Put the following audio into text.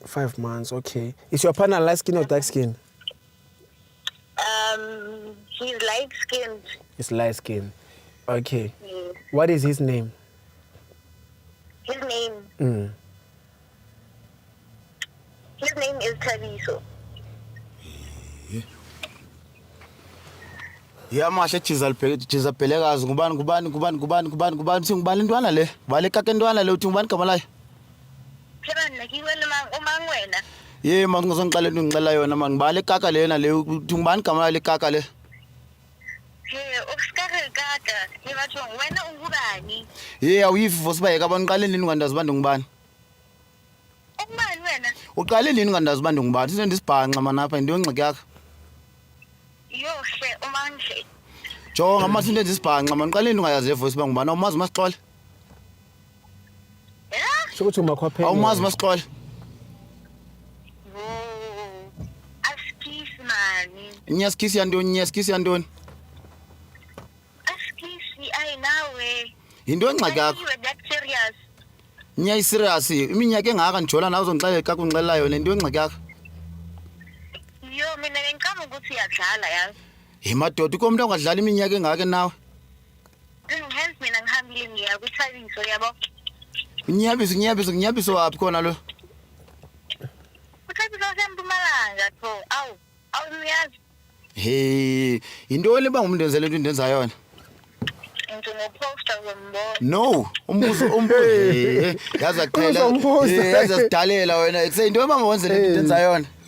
5 months, okay. Is your partner light skin or dark skin? He's light skinned. It's light skin. Okay. Yes. What is his name? His name. His name is Thabiso. Yamahle Jizabhelekazi, ngubani, ngubani, ngubani, ngubani, ngubani, ngubani, uthi ngubani intwana le? Ngubani le kaka intwana le, uthi ngubani igama layo? Phela nna ke bua le mang, o mang wena? Ye man, ungazongixelela into engixelela yona man, ngubani le kaka lena le, uthi ngubani igama layo le kaka le? He, o ska re kaka. He bathong, wena o ngubani? Ye awuyivi vos uba yeka abantu, uqale nini ungandazi uba ndingubani? Ungubani wena? Uqale nini ungandazi uba ndingubani? Sine ndisibhanxa man apha, yinto yengxaki yakho. Yo hle, o mang hle? Jonga mase into endisibhanxa man, uqale nini ungayazi le voice uba ngubani? Awumazi uMasixole? Ya? Sho ukuthi umakhwapheni. Awumazi uMasixole? Wo. Askies mani. Nyaskisi yantoni, nyaskisi yantoni? Askies, ayi nawe. Yinto yengxaki yakho. You were that serious. Nya iserious, iminyaka engaka ndijola nawe uzondixelela kaka undixelela yona, yinto yengxaki yakho. Yo mina bengicabanga ukuthi uyadlala yazi. He madoda, ukho umntu angadlala iminyaka engaka nawe. Hence mina ngihambile ngiya kuThabiso yabo. Unyabiso, unyabiso, unyabiso waphi khona lo? UThabiso waseMpumalanga tho. Awu, awuyazi. He, yintoni uba ngumntu enzele into endenza yona? Ngizoposta uzombona. No, umbuzo umbuzo yazi aqhela. Uzombuza. Yazi asidalela wena. Kuseyinto uba mawenze le nto endenza yona.